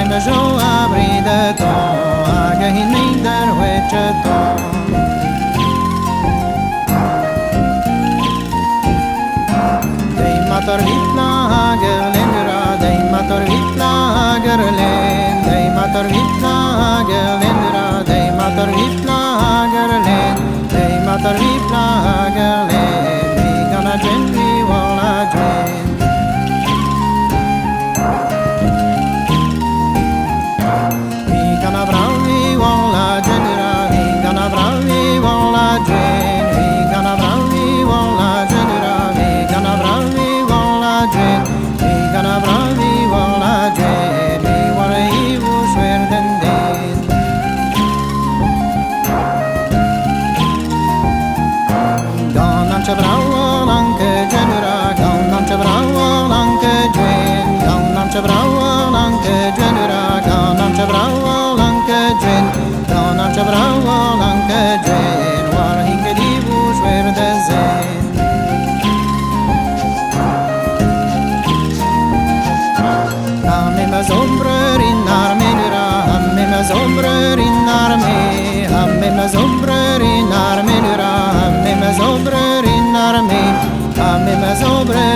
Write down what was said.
me jo abrideto hag hin minder wetcheto. Dei matar vitla hagerlendra, dei matar vitla hagerlen, dei matar vitla hagerlendra, dei matar vitla hagerlen, dei matar vitla hagerlen, vi gonna drink, we wanna drink. Vi gonna brown, we wanna drink, vi gonna brown, we wanna drink, vi gonna brown, we wanna drink, vi gonna brown, we wanna drink, vi gonna brown, we wanna drink, we wanna evil swear than den. Gone on to brown, anke genera, gone on to brown, anke drin, gone on to brown, anke genera, gone on to brown, anke drin, gone on to brown, anke drin, war hinke die swear de zin. Hamme ma zombrer in armenura, hamme ma zombrer in arme, hamme ma zombrer in armenura, hamme ma zombrer in arme, hamme ma zombrer.